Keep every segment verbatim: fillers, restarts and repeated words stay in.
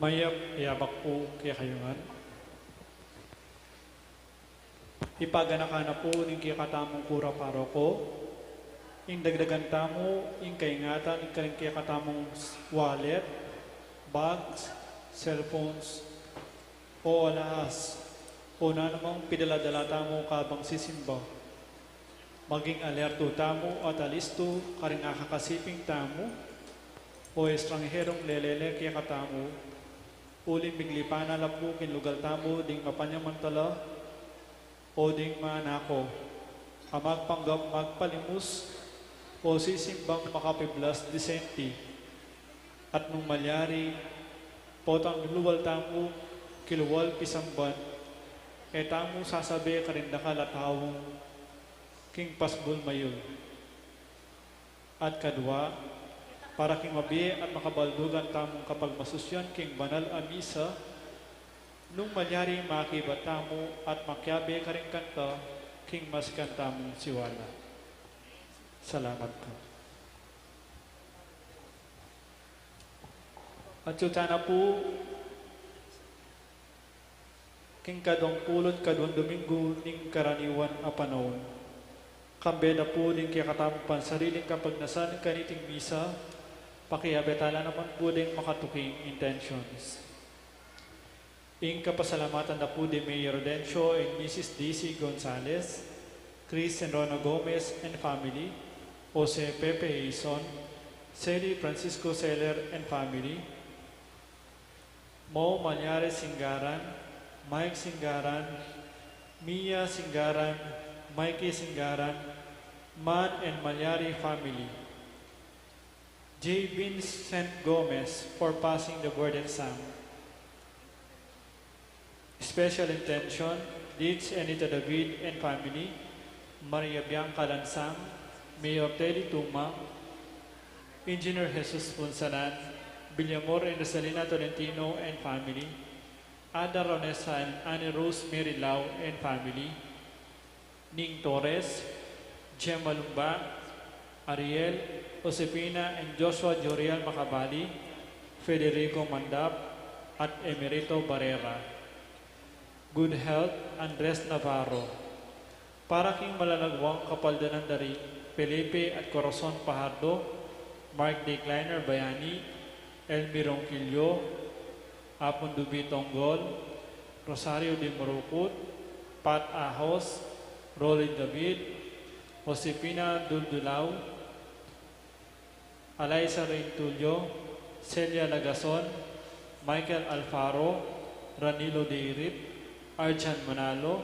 Mayap a abak pu kekayu ngan. Ipaganakan na pu ning kekatamung kura paroko ing dagdagan tamu ing kaingatan karing kekatamung wallet, bags, cellphones, o alahas, o nanumang pidala-dala tamu kabang sisimba. Maging alerto tamu at alistu karing akakasiping tamu o estranherung lelele kekatamu, uling miglipan na la pu king lugal tamu ding mapanamantala o ding manako a magpanggap magpalimus o sisimbang makapiblas disenti. At nung malyari, potang luwal tamu kiluwal pisamban, e tamu sasabe karing dakal a taung king pasbul mayul. At kadwa, para king mabie at makabaldugan tamung kapagmasusyan king banal a misa, nung malyari makibat tamu at makiabe karing kanta king masikan tamung siwala. Salamat pu. At yu tana pu king kaduang pulu't kaduang Domingo ning karaniwan a panaun. Kambe da pu ding kekatamung pansariling kapagnasan kaniting misa, pakiabe tala naman pu ding makatuking intentions. Ing kapasalamatan da pu di Mayor Rodencio and Missus Daisy Gonzalez, Chris and Rona Gomez and family, Jose Pepe Hizon, Sally Francisco Seller and family, Mo Malyari Singaran, Mike Singaran, Mia Singaran, Mikey Singaran, Man and Malyari family. J Vincent Gomez for passing the board exam. Special intention, Deeds Anita David and family, Maria Bianca Lansang, Mayor Teddy Tumang, Engineer Jesus Punsalan, Villamor and Rosalina Tolentino and family, Ada Ronesa and Annie Rose Mary Lau and family, Ning Torres, Gemma Lumba, Ariel, Josefina and Joshua Joriel Macabali, Federico Mandap, at Emerito Barrera. Good health, Andres Navarro. Para king malalagwang kapaldanan da ri Felipe at Corazon Fajardo, Mark Decliner Bayani, Elmi Ronquillo, Apun Dubi Tonggol, Rosario de Morocot, Pat Ahos, Rolly David, Josefina Duldulau, Alaisa Rentulio, Celia Lagason, Michael Alfaro, Ranilo Deirip, Arjan Manalo,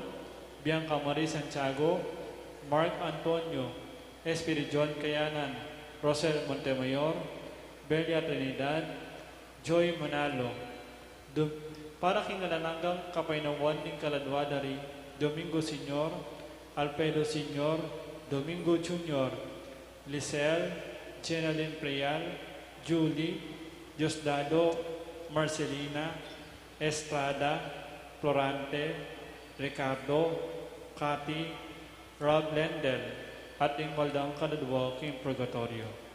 Bianca Marie Santiago, Mark Antonio, Espiridion Kayanan, Rosel Montemayor, Belia Trinidad, Joy Manalo. Dum-, para king alang anggang kapaynawan ning kaladwa da ri Domingo Senior, Alfredo Senior, Domingo Junior, Lisel, Jenalyn Prial, Julie, Diosdado, Marcelina, Estrada, Florante, Ricardo, Cathy, Rob Lendel, at ding maldang kaladwa king purgatorio.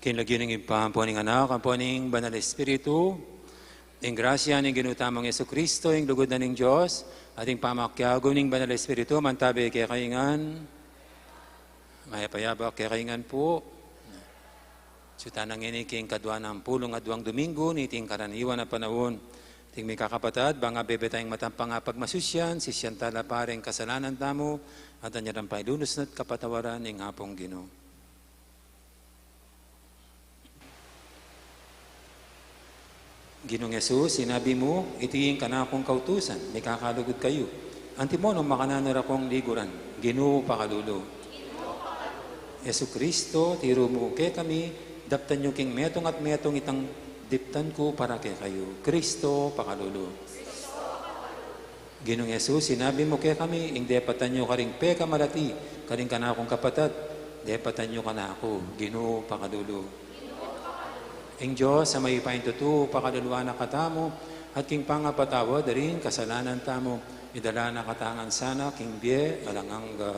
King lagyu ning Ibpa, ampo ning Anak, ampo ning Banal Espiritu. Ing grasya ning Ginu tamung Jesucristo, ing lugud na ning Dios, at ing pamakiabe ning Banal Espiritu, mantabi kekayu ngan. Mayap a yabak kekayu ngan pu. Sutana ngeni king kadwa nampulung adwang Domingo niting karaniwan a panaun. Ding mikakapatad, bang abebe tayung matampang a pagmasusyan, sisian tala pa ring kasalanan tamu, at anya lang pailulusnat kapatawaran ning Apung Ginu. Ginung Jesus, sinabi mu, "Iti ing kanakung kautusan, mikakalugud kayu. Antimo nung makananu ra kung liguran, Ginu, pakalulu." Jesucristo, tiru mu kekami, daptan yu king metung at metung itang diptan ku para kekayu. Kristo, pakalulu. Ginung Jesus, sinabi mu kekami, ing depatan yu karing pekamalati, karing kanakung kapatad, depatan yu kanaku, Ginu, pakalulu. Ing Dios a mayupayang tutu, pakaluluan na katamu, at king pangapatawad da ring kasalanan tamu, idala na katamu ngan sana king bie alang angga.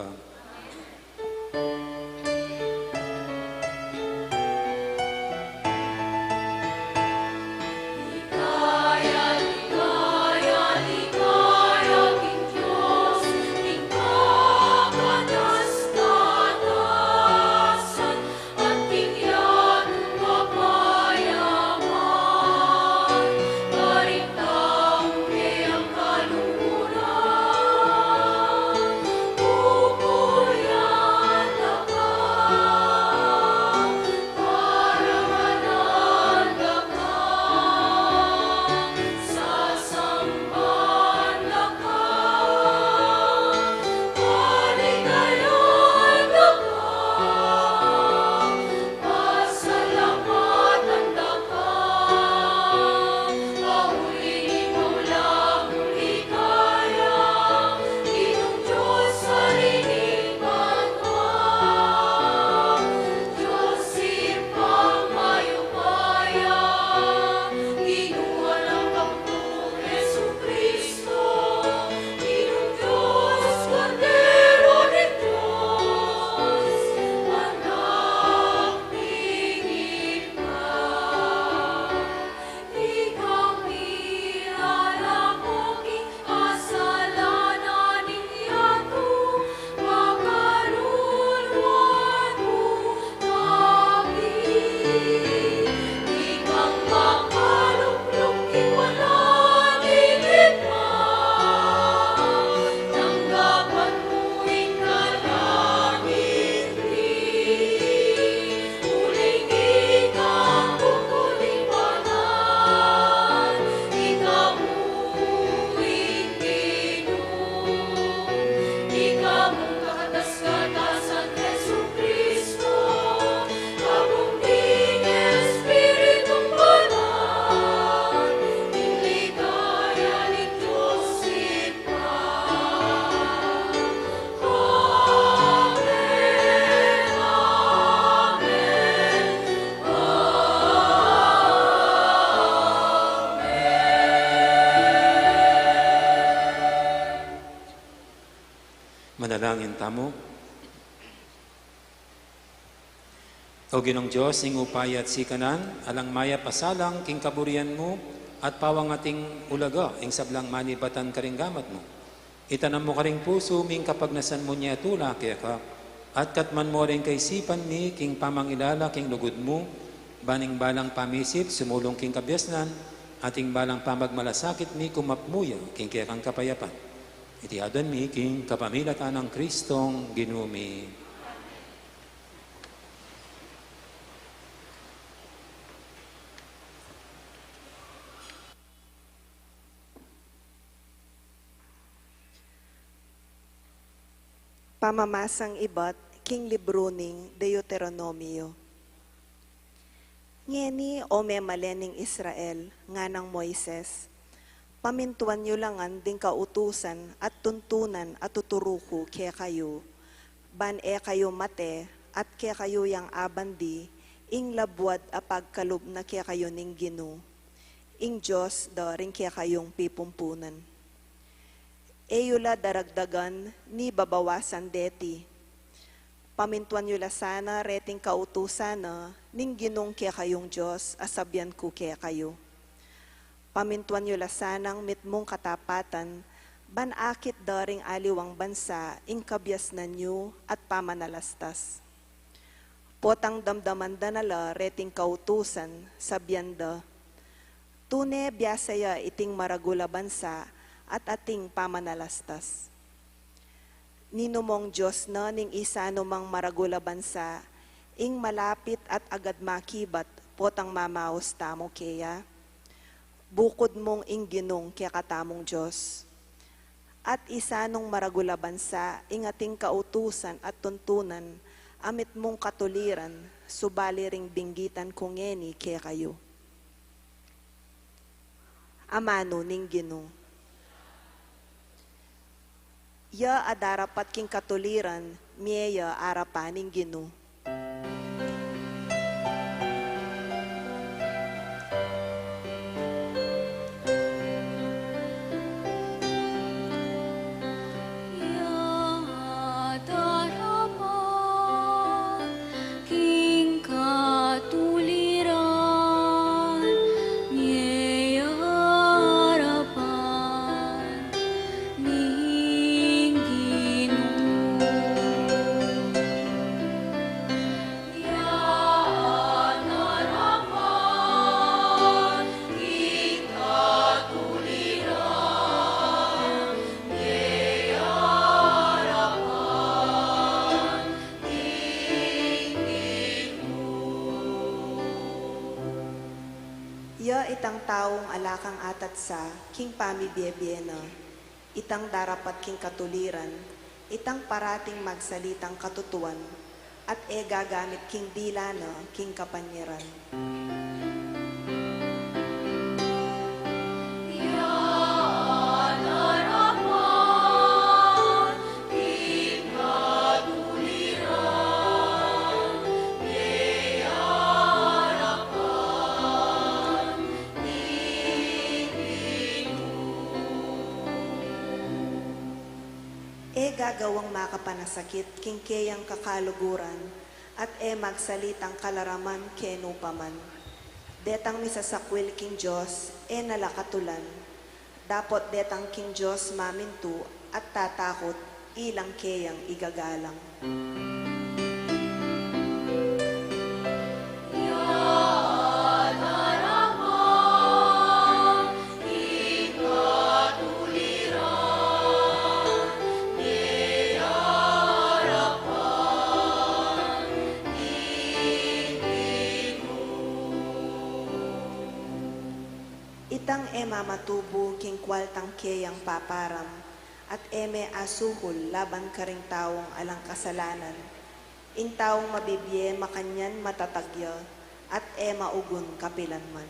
Manalangin tamu. O Ginung Dios, ing upaya at sikanan, alang mayap a salang king kaburian mu, at pawang ating ulaga ing sablang manibatan karing gamat mu. Itanam mu karing pusu mi ing kapagnasan mu nia tula keka, at katman mu ring kaisipan mi king pamangilala king lugud mu, ban ing balang pamisip sumulung king kabiasnan, at ing balang pamagmalasakit mi kumapmuya king kekang kapayapan. Iti aduan mi king kapamilatan nang Kristong Ginu mi. Pamamasang ibat king libru ning Deuteronomio. Ngeni, o memalen ning Israel, nganang Moises, pamintuan yu la ngan ding kautusan at tuntunan a tuturu ku kekayu, ban e kayu mate, at kekayu yang abandi ing labuad a pagkalub na kekayu ning Ginu, ing Dios da ring kekayung pipumpunan. E yu la daragdagan ni babawasan deti. Pamintuan yu la sana reting kautusan na ning Ginung kekayung Dios a sabian ku kekayu. Pamintuan yu la sanang mitmung katapatan, ban akit da ring aliwang bansa ing kabiasnan yu at pamanalastas. Potang damdaman da na la reting kautusan, sabian da, "Tune biasa ya iting maragul a bansa at ating pamanalastas." Ninumong Dios na ning isa numang maragul a bansa, ing malapit at agad makibat potang mamaus tamu keya? Bukud mung ing Ginung kekatamung Dios. At isa nung maragul a bansa ing ating kautusan at tuntunan a mitmung katuliran, subali ring binggitan ku ngeni kekayu. Amanu ning Ginu. Ya a darapat king katuliran, mie ya arapan ning Ginu. Ya a darapat king katuliran, mie ya arapan ning Ginu. Ya a darapat king katuliran, mie ya arapan ning Ginu. Ya itang taung ala kang atatsa king pamibiebie na, itang darapat king katuliran, itang parating magsalitang katutuan, at e gagamit king dila na king kapanyaran. Ya a darapat king katuliran, mie ya arapan ning Ginu. E gagawang makapanasakit king keyang kakaluguran, at e magsalitang kalaraman kenu pa man. Detang misasakwil king Dios, e na la katulan. Dapot detang king Dios mamintu at tatakut, ilang keyang igagalang. Ya a darapat king katuliran, mie ya arapan ning Ginu. Itang e mamatubu king kwaltang keyang paparam, at e me asuhul laban karing taung alang kasalanan. Ing taung mabibie makanyan matatag ya, at e maugun kapilanman.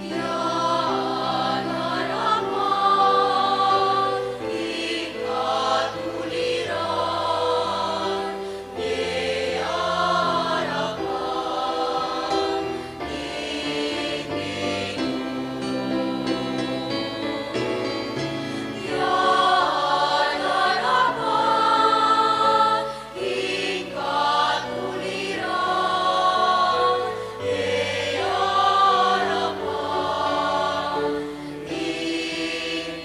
Ya a darapat king katuliran, mie ya arapan ning Ginu. Ya a darapat king katuliran, mie ya arapan ning Ginu.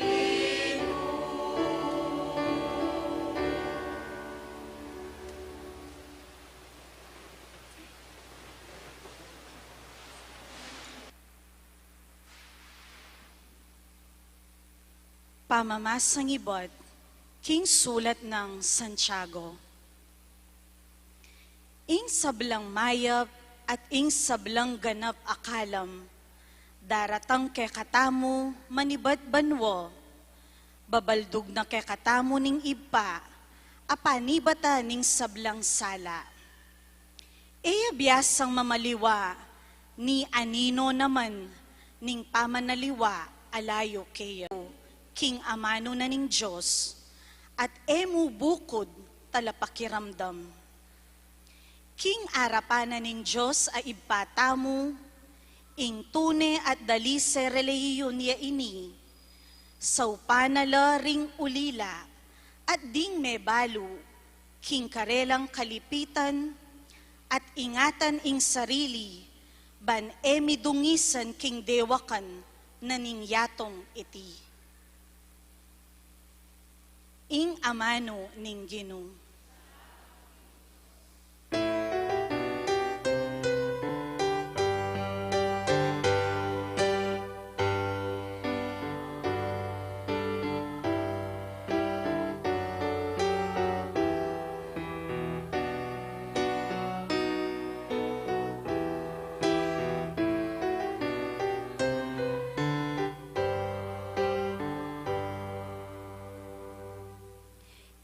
Pamamasang ibat king sulat nang Santiago. Ing sablang mayap at ing sablang ganap a kalam daratang kekatamu manibat banua, babaldug na kekatamu ning Ibpa a panibatan ning sablang sala. E ya biasang mamaliwa ni anino na man ning pamanaliwa a layu keya king amanu na ning Dios, at e mu bukud talapakiramdam. King arapan na ning Dios a Ibpa tamu, ing tune at dalise reliyun ya ini, saupan na la ring ulila At ding mebalu king karelang kalipitan, at ingatan ing sarili, ban e mi dungisan king dewakan na ning yatung iti. Ing amanu ning Ginu.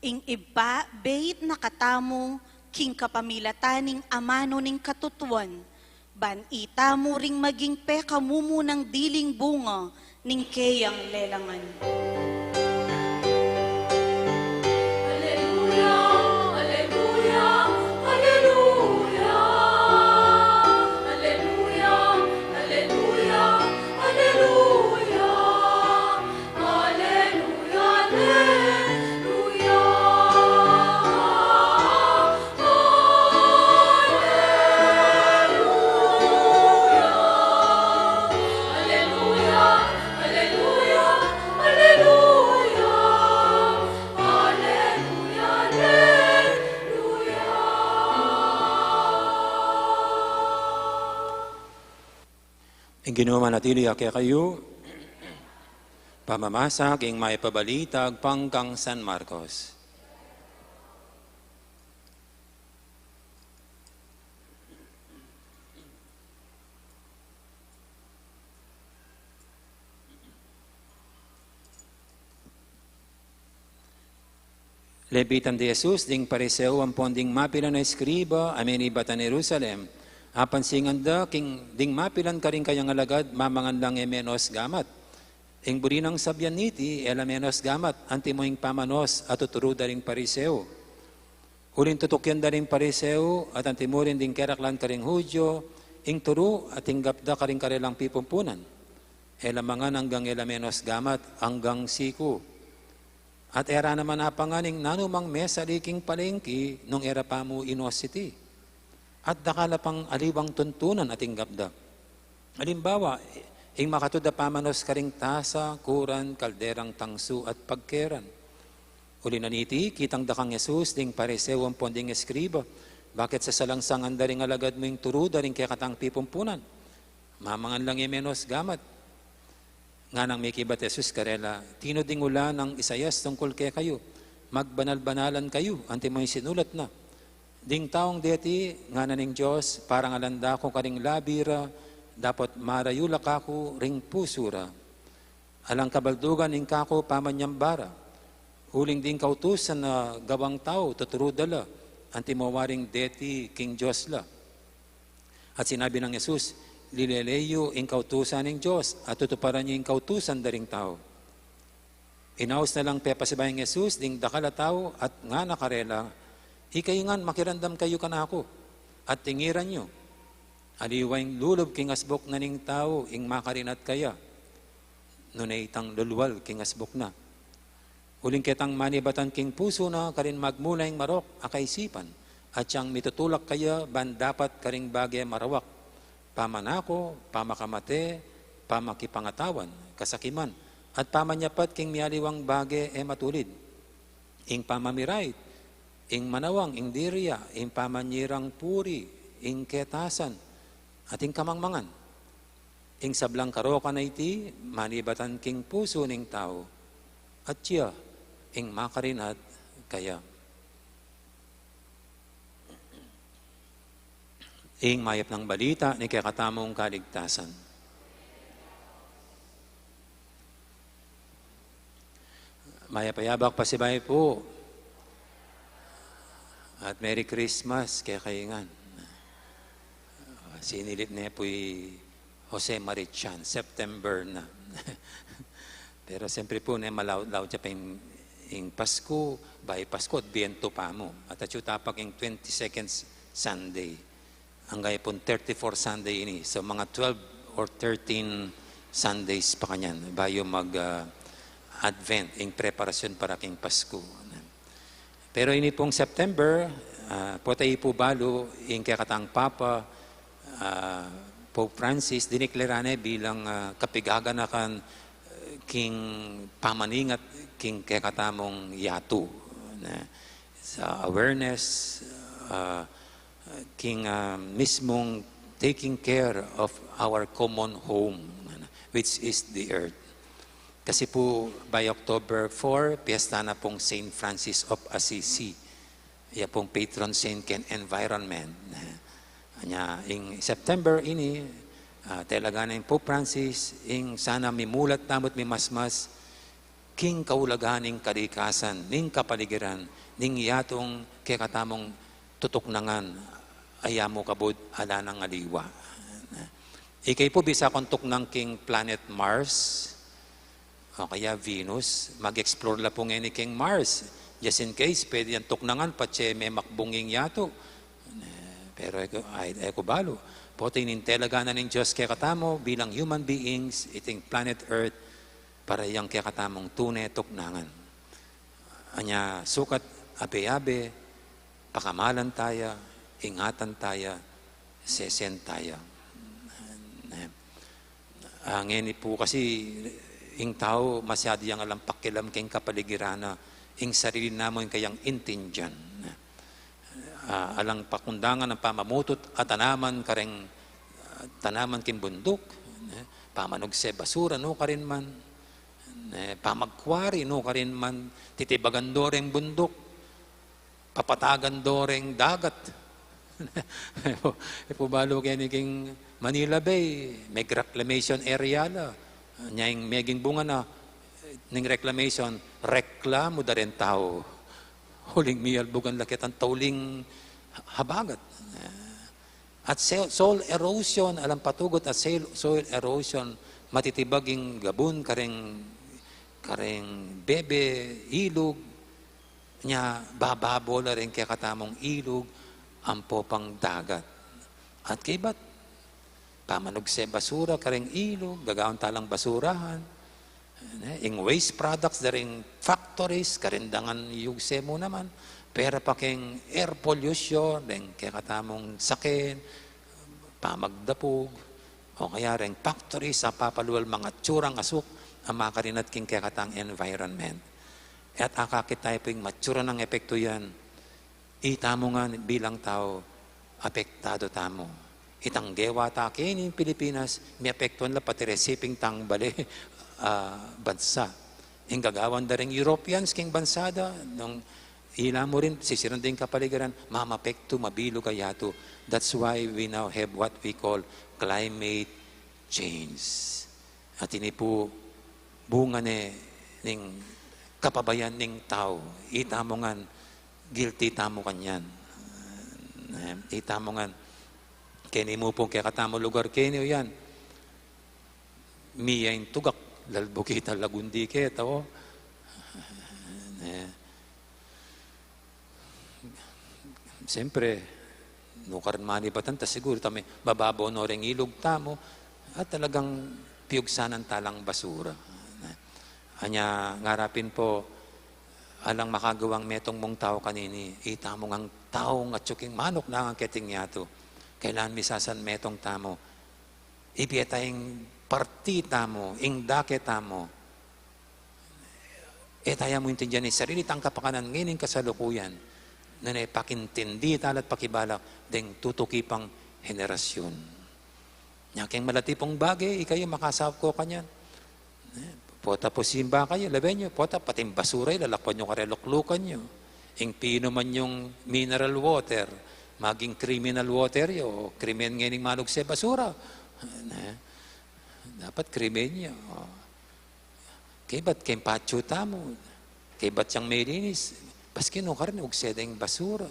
Ing Ibpa, beit na katamu king kapamilatan ning amanu ning katutuan, ban itamu ring maging pekamumunang diling bunga ning keyang lelangan. Aleluya, aleluya, aleluya. Aleluya, aleluya, aleluya. Aleluya, aleluya. Aleluya. Aleluya, aleluya, aleluya. Aleluya, aleluya. Ing Ginu manatili ya kekayu. Pamamasa king Mayap a Balita agpang kang San Marcos. Lepitan da Jesus ding Pariseo ampon ding mapilan a eskriba a menibatan Jerusalem. Apansinan da king ding mapilan karing kayang alagad mamangan lang e menos gamat. Ing buri nang sabian niti, e la menos gamat, antimo ing pamanos a tuturu da ring Pariseo. Uling tutukyan da ring Pariseo, at antimo rin ding keraklan karing Judio, ing turu a tinggap da karing karelang pipumpunan. E la mangan anggang e la menos gamat, anggang siku. At e ra naman apangan ing nanumang mesali king palengki nung e ra pa mu inos iti. At dakal a pang aliwang tuntunan a tinggap da. Alimbawa, ing makatud a pamanos karing tasa, kuran, kalderang tangsu, at pagkeran. Uli na niti, kitang da kang Jesus ding Pariseo ampon ding eskriba, bakit sasalangsangan da ring alagad mu ing turu da ring kekatang pipumpunan? Mamangan lang e menos gamat. Nganang mekibat Jesus karela, tinud ing ulan nang Isaias tungkul kekayu, magbanal-banalan kayu, antimo ing sinulat na. Ding taung deti, ngana ning Dios, parangalan da ku karing labi ra, dapot marayu la kaku ring pusu ra. Alang kabaldugan ing kaku pamanyamba ra, uling ding kautusan a gawang tau tuturu da la, antimo waring deti king Dios la. At sinabi nang Jesus, lilele yu ing kautusan ning Dios, at tutuparan yu ing kautusan da ring tau. Inaus na lang pepasibayu nang Jesus ding dakal a tau, at ngana karela, ikayu ngan makiramdam kayu kanaku, at tingiran yu. Aliwa ing lulub king asbuk na ning tau ing makarinat kaya, nune itang lulwal king asbuk na. Uling ketang manibatan king pusu na karin magmula ing marok a kaisipan, atyang mitutulak kaya ban dapat karing bage marawak, pamanako, pamakamate, pamakipangatawan, kasakiman, at pamanyapat king mialiwang bage e matulid. Ing pamamirait, ing manawang, ing diria, ing pamanyirang puri, ing ketasan, at ing kamangmangan. Ing sablang karokan a iti, manibatan king pusu ning tau, at ya ing makarinat kaya. Ing mayap nang balita ning kekatamung kaligtasan. Mayap a yabak pasibayu pu. At Merry Christmas kekayu ngan. Sinilit ne pu i Jose Marichan, September na. Pero siyempre pu, ne, malaud-laud ya pa ing, ing Pasku, bayu Pasku, Adbyento pa mu. At atyu ta pa king twenty-second Sunday. Angga pun thirty-four Sunday ini. So, mga twelve or thirteen Sundays pa kanyan bayu mag, ah, Advent, ing preparasyon para king Pasku. Pero ini pung September, ah, potang ipu balu ing kekatang Papa, ah, Pope Francis, diniklara ne bilang, ah, kapigaganakan, ah, king pamaningat king kekatamung yatu, ne? Sa awareness, ah, king, ah, mismung taking care of our common home, which is the earth. Kasi pu, by October four, piyesta na pung Saint Francis of Assisi. Iya pung patron saint ken environment. Anya, ing September ini, ah, talaga na ing Pope Francis, ing sana mimulat tamu't mimasmas king kaulagan ning kalikasan, ning kapaligiran, ning yatung kekatamung tutuknangan, ayamu kabud ala nang aliwa. Ika ipu bisa kung tuknang king planet Mars, o kaya Venus, mag-explore la pu ngeni king Mars. Just in case, pwede yang tuknangan, patse memakbung ing yatu. Eh, pero e ku, ay, e ku balu. Pota ing talaga na ning Diyos kekatamu bilang human beings, iting planet Earth, para yang kekatamung tune tuknangan. Anya sukat abe-abe, pakamalan taya, ingatan taya, sesen taya. Ne? Ah, ngeni pu kasi ing tau masyadu yang alang pakialam king kapaligiran na, ing sarili namu ing kayang intindian. Ne? Ah, alang pakundangan a pamamutut a tanaman kareng, ah, tanaman king bunduk, ne? Pamanugse basura nukarin man, ne? Pamagkwari nukarin man, titibagan do reng bunduk, papatagan do reng dagat. E pu, e pu balu keni king Manila Bay, meg-reclamation area la. Nya ing meging bunga na ning reclamation, reklamu da reng tau. Uling mialbugan la ketang tauling habagat. At se-, soil erosion, alang patugut at se-, soil erosion, matitibag ing gabun kareng, kareng bebe, ilug, nya bababo la reng kekatamung ilug, ampo pang dagat. At kaybat, pamanugse basura kareng ilug, gagawan talang basurahan. Ne, ing waste products da ring factories, karin dangan yugse mu naman. Pera pa keng air pollution, reng kekatamung saken, pamagdapug, o kaya reng factories a papalual mang atsurang asuk a makarinat king kekatang environment. At akakit tamu pu ing matsura nang epektu yan. Itamu ngan bilang tau, apektadu tamu. Itang gewa ta keni Pilipinas, miapektuan la pati resiping tang bale, ah, bansa. Ing gagawan da ring Europeans king bansa da, nung ila mu rin, sisiran da ing kapaligiran, mamapektu, mabilug a yatu. That's why we now have what we call climate change. At ini pu bunga ne ning kapabayan ning tau. Itamu ngan, guilty tamu kanyan. Eh, itamu ngan, keni mu pung kekatamu lugar keni o yan. Mie ing tugak, lalbuki ta, lagundi ke ta, o. Eh, Siyempre, nukarin manibatan ta, siguru tame, bababo no reng ilug tamu, at talagang piugsanan talang basura. Anya, ngara pin pu, alang makagawang metung mung tau kanini, itamu ngang tau ngatsu king manuknangan keting yatu. Kailangan misasan metung tamu. Ibie ta ing parti tamu, ing dake tamu. E taya mu intindian ing sarili tang kapakanan ngening kasalukuyan. Nune pakintindi tala at pakibalak deng tutuki pang henerasyun. Nya keng malati pung bage, ikayu makasaup ko kanyan. Eh, pota pu simba kayu, lawen yu, pota pati ing basura yu, lalakwan yu kareng luklukan yu. Ing pinuman yung mineral water, maging criminal water yu, o krimen ngening manugse basura. Eh, dapat krimen yu. O. Kaybat keng patio tamu, kaybat yang melinis, paski nukarin, ugse deng basura.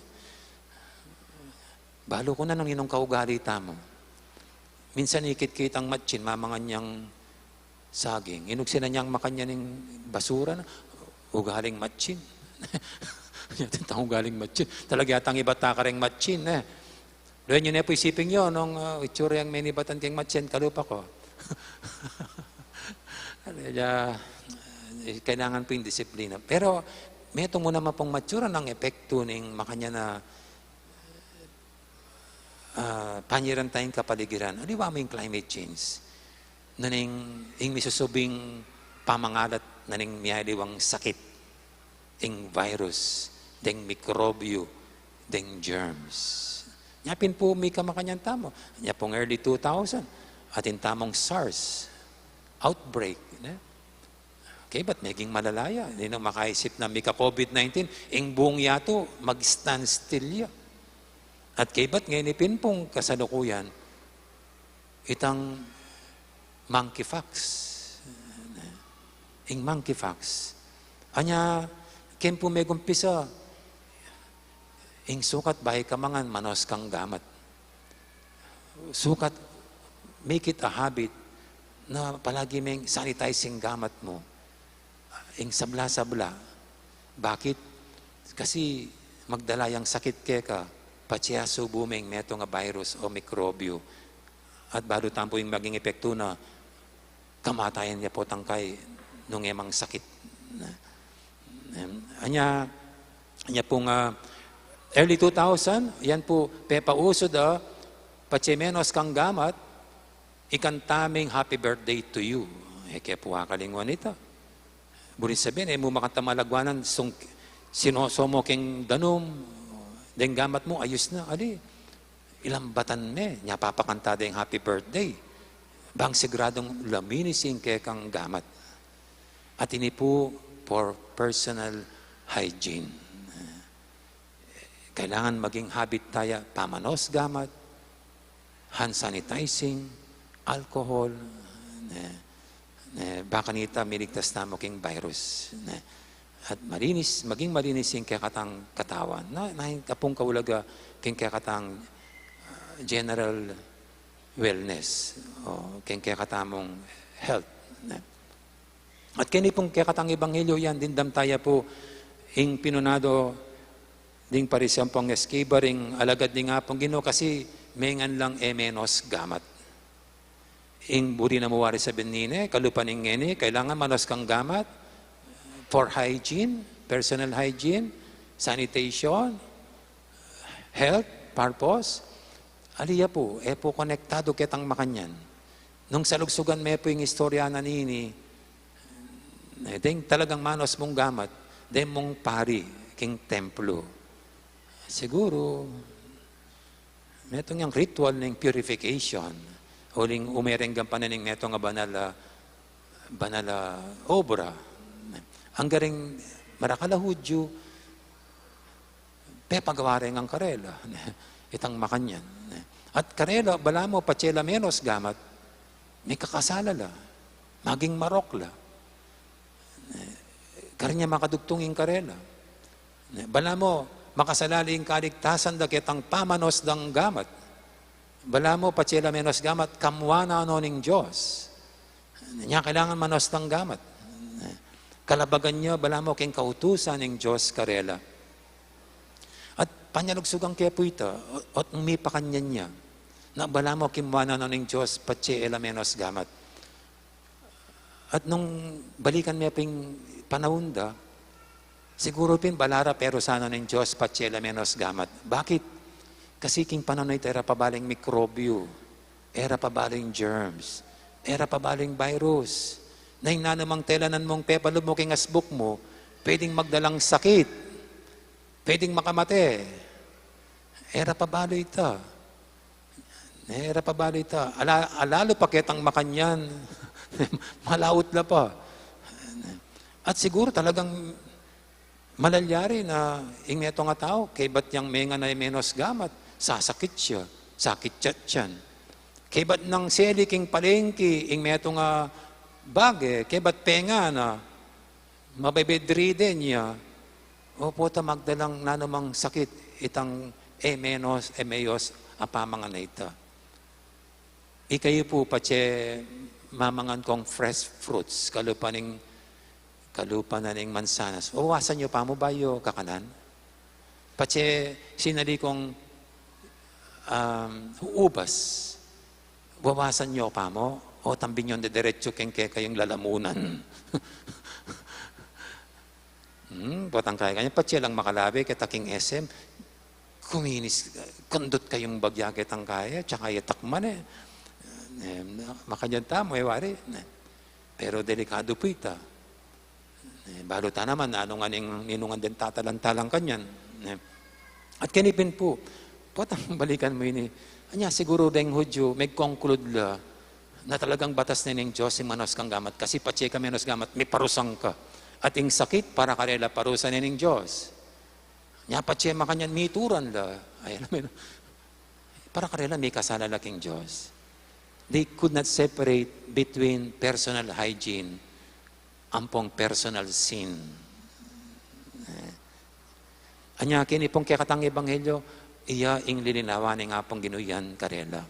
Balu ku na nung inung kaugali tamu. Minsan ikit kitang matsin, mamangan yang saging. Inugse na nyang makanyan ing basura na, ugaling matsin. Yata tang ugaling matsin. Talaga yatang ibat ta kareng matsin, eh. Lawen yu ne pu isipin yu, nung, ah, itsura yang menibatan keng matsin, kalupa ku. Kaya, eh, kailangan pu ing disiplina. Pero, Metung mu naman pung matsura nang epektu ning makanyan a, ah, panyiran tayang kapaligiran. Aliwa mu ing climate change. Naning ing misusubing pamangalat naning miyaliwang sakit, ing virus, deng mikrobyo, deng germs. Nya pin pu mika makanyan tamu. Nya pung early two thousand, atin tamung SARS outbreak, ne? Kaybat meging malala ya. Ninung makaisip na mika-COVID nineteen, ing buung yatu mag-standstill ya. At kaybat ngeni pin pung kasalukuyan, itang monkeypox. Ing monkeypox. Anya, keng pu megumpisa, ing sukat bayu ka mangan, manos kang gamat. Sukat, make it a habit na palagi meng sanitize ing gamat mu. Ing sabla-sabla. Bakit? Kasi magdala yang sakit keka, patse asubu meng metung a virus o mikrobyo. At balu tampu ing maging epektu na, kamatayan ya potang kay nung e mang sakit. Em, anya, anya pung, ah, early two thousand, yan pu, pepauso da, patse menos kang gamat, ikanta meng happy birthday to you. E ke pu akalingwan ita. Buri sabyan, e mu makanta malagwanan, sung, sinoso mu keng danum, deng gamat mu, ayus na, ali. Ilambatan me, nya papakanta deng happy birthday. Bang siguradung luminis ing kekang gamat. At ini pu for personal hygiene. Kailangan maging habit taya pamanos gamat, hand sanitizing, alcohol, ne, ne, bang kanita miligtas tamu king virus, ne. At malinis, maging malinis ing kekatang katawan. Na, na ing apung kaulaga king kekatang, ah, general wellness, o king kekatamung health, ne. At keni pung kekatang ebanghelyo yan, dimdam taya pu, ing pinunado ding Pariseo ampong eskriba ring alagad ning Apung Ginu, kasi mengan lang e menos gamat. Ing buri na mu wari sabyan nini, kalupa ning ngeni, kailangan manos kang gamat for hygiene, personal hygiene, sanitation, health purpose. Ali ya pu, e pu konektadu ketang makanyan. Nung salugsugan me pu ing istorya na nini, e, deng talagang manos mung gamat, deng mung pari king templo. Siguru, metung yang ritual ning purification, uling umereng gampanan ning metung a banal a, banal a obra. Angga ring marakal a Hudyu, pepagawa reng karela, itang makanyan. At karela, balamu, patse la menos gamat, mikakasala la, maging marok la. Karin ya makadugtung ing karela. Balamu, makasalali ing kaligtasan da ketang pamanos dang gamat. Balamu, patse la menos gamat, kamua na no ning Dios. Nya kailangan manos dang gamat. Kalabagan ya, balamu, king kautusan ning Dios karela. At panyalugsugan ke pu ita, o, ot mipakanyan ya. Na balamu, kimua na no ning Dios, patse e la menos gamat. At nung balikan me pin panaun da, siguru pin balu ra perusan no ning Dios patse la menos gamat. Bakit? Kasi king panaun a ita, e ra pa balu ing mikrobyo, e ra pa balu ing germs, e ra pa balu ing virus. Na ing nanumang telanan mung pepalub mu king asbuk mu, pwedeng magdalang sakit, pwedeng makamate. E ra pa balu ita. E ra pa balu ita. Ala, alalu pa ketang makanyan. Malaut la pa. At siguru talagang malalyari na ing metung a tau, kaybat yang mengan e menos gamat, sasakit ya, sakit ya tiyan. Kaybat nang seli king palengke, ing metung a bage, kaybat pengan na, mabebedridden ya, o pota magdalang nanumang sakit itang e menos, e meyos a pamangan a ita. Ikayu pu patse mamangan kong fresh fruits, kalupa ning, kalupa na ning mansanas. Wawasan yu pa mu bayu kakanan? Patse sinali kong, um, ubas. Wawasan yu pa mu? O tambin yung didiretso keng kekayung lalamunan? Hmm, potang kaya kanyan, patse lang makalabe keta king S M. Kuminis, kundut kayung bagya ketang kaya, tsaka ya takman e. E, makanyan tamu, e, wari. E, pero delikadu pu ita. E, balu ta naman, nanu ngan ing, ninu ngan deng tatalang-talang kanyan. E, at keni pin pu, potang balikan mu ini. Anya, siguru deng Hudyu, meg-conclude la, na talagang batas ne ning Dios ing manusgang gamat, kasi patse ka menusgang gamat, miparusang ka. At ing sakit, para karela, parusa ne ning Dios. Nya patse makanyan, mituran la. Ay, alam mo yun, para karela, mikasala la king Dios. They could not separate between personal hygiene ampong personal sin. E, anya keni pung kekatang ebanghelyo, iya ing lilinawan ning Apung Ginu yan karela.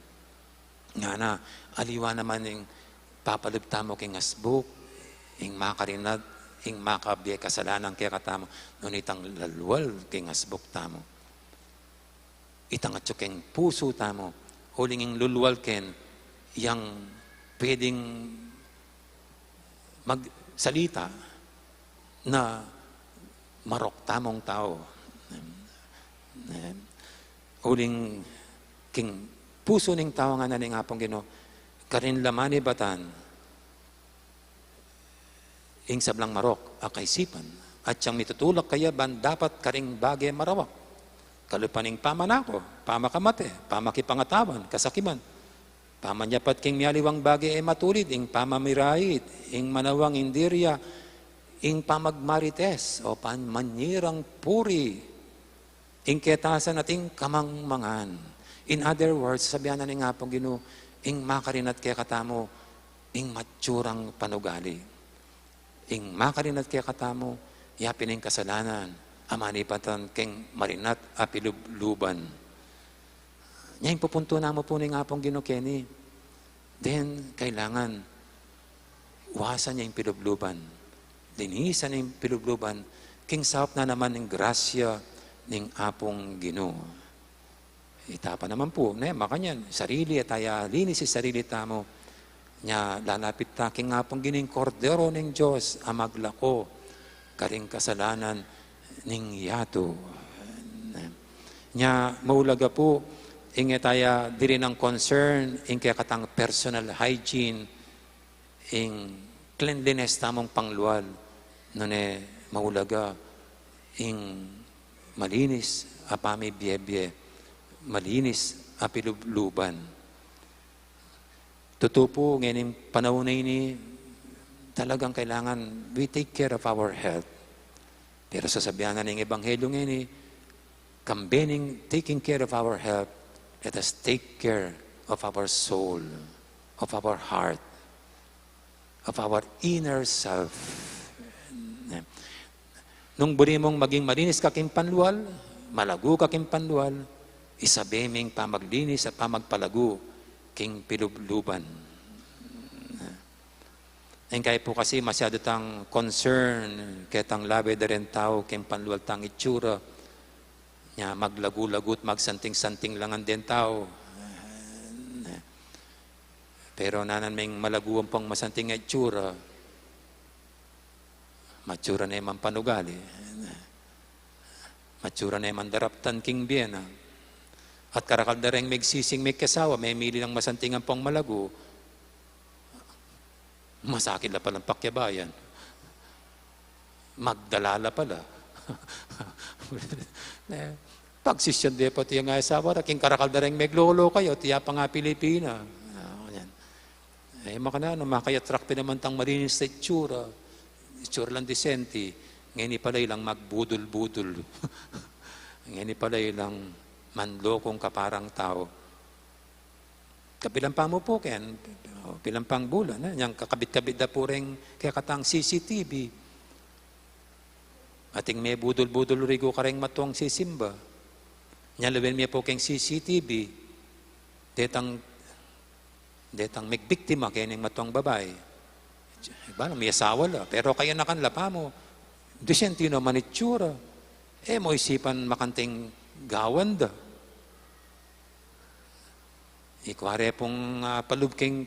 Ngana, aliwa naman ing papalub tamu king asbuk, ing makarinat, ing makabie kasalanan kekatamu, nune itang lalwal king asbuk tamu. Itang atyu king pusu tamu, uling ing lulwal ken, yang pwedeng magsalita na marok tamung tau. E, uling king pusu ning tau, ngana ning Apung Ginu, karin la manibatan ing sablang marok a kaisipan, at siyang mitutulak kaya ban dapat karing bage marawak, kalupa ning pamanako, pamakamate, pamakipangatawan, kasakiman, pamanyapat king mialiwang bage e matulid, ing pamamirait, ing manawang indirya, ing pamagmarites, o pan-, manyirang puri, ing ketasan at ing kamangmangan. In other words, sasabian na ning Apung Ginu, ing makarinat kekatamu, ing matsurang panugali. Ing makarinat kekatamu, yapin ing kasalanan a manibatan king marinat a pilubluban. Nya ing pupuntu namu pu ning Apung Ginu keni, then kailangan wasan ya ing pilubluban. Linisan ing pilubluban, king saup na naman ning grasya ning Apung Ginu. Ita pa naman pu, ne, makanyan, sarili, at aya linis ing sarili tamu. Nya lalapit ta king Apung Ginu, ing Kordero ning Dios a maglako karing kasalanan ning yatu. Nya maulaga pu, ing e ta ya diri nang concern ing kekatang personal hygiene, ing cleanliness tamung panglual, nune maulaga ing malinis a pamibiebie, malinis a pilubluban. Tutu pu, ngening panaun a ini, talagang kailangan we take care of our health. Pero sasabian na ning ebanghelyo ngeni, kambe ning taking care of our health, let us take care of our soul, of our heart, of our inner self. Nung buri mung maging malinis ka king panlual, malagu ka king panlual, isabe ming pamaglinis at pamagpalagu king pilubluban. Ing kaya pu kasi masyadu tang concern ketang lawe da ring tau king panlual tang itsura. Nya maglagu-lagu at magsanting-santing la ngan deng tau. Pero nanan meng malagu ampong masanting a itsura, matsura ne man panugali, matsura ne man daraptan king bie na. At karakal da reng megsising, mekyasawa, memili lang masanting ampong malagu, masakit la palang pakyabayan. Magdala la pala. Ne, pagsisyan de pati ing asawa ra, king karakal da reng meglolo kayu, tiya pa nga Pilipina. Ah, yan. E, makananu, maka-attract pin naman tang malinis a itsura. Itsura lang disente. Ngeni pala ilang magbudul-budul. Ngeni pala ilang manlokung kaparang tau. Kapilan pa mu pu ken, o, pilan pang bulan, e, nyang kakabit-kabit da pu reng kekatang C C T V. Ating mebudul-budul rigu kareng matuang sisimba. Nya lawen mi pu keng C C T V, detang, detang megbiktima kening matuang babai. Bala, miyasawa la, pero kayanakan la pa mu, disente naman itsura. E mu isipan makanting gawan da. Ikua re pung, ah, palub keng,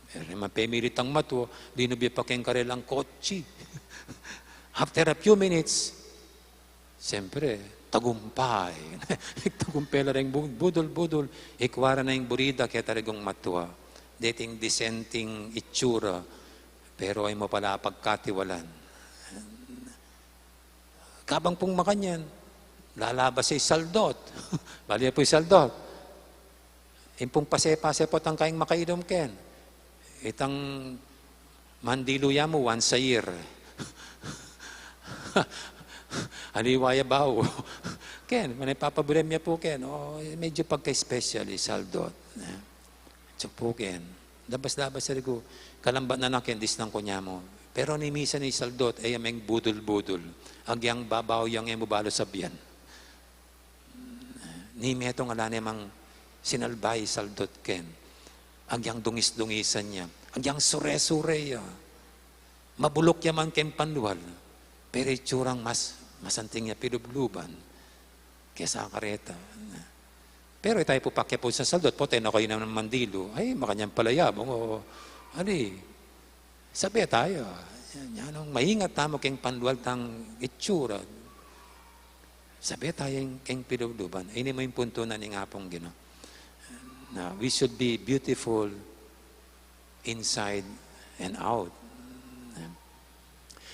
e re man pemilit ing matua, linub ya pa keng karelang kotse. After a few minutes, siyempre, tagumpay. Tagumpay la ring bu-, budul-budul, ikwa ra na ing buri da keta ring matua. Deting disenteng itsura, pero e mu pala pagkatiwalan. Kabang pung makanyan, lalabas ya ing saldot. Bale ya pu ing saldot. Ing pung pase-pase potang kayang makainum ken. Itang mandilu ya mu once a year. Aliwa ya bau. Ken, manay papabrem ya pu ken. O, medyo pagka-special ing saldot. Eh. Tsupukin. Dabas-dabas, sarigu, kalambat na na ken, disnan ku ne mu. Pero ni misan ing saldot, e ya meng budul-budul. Agyang babau yang e mu balu sabian. Ni metung ala ne mang sinalba ing saldot ken. Agyang dungis-dungisan ya. Agyang sure-sure ya. Mabuluk ya man keng panlual. Pero itsurang mas, masanting ya pilubluban kesa kareta. Pero itayu pu pakyapusan saldot, pota e na kayu naman mandilu. Ay, makanyan pala ya, bang, o, ali, sabe tayu. Yan, yan, nung maingat tamu keng panlual tang itsura. Sabe tayu keng pilubluban. Ini mu ing puntu na ning Apung Ginu. Na, we should be beautiful inside and out.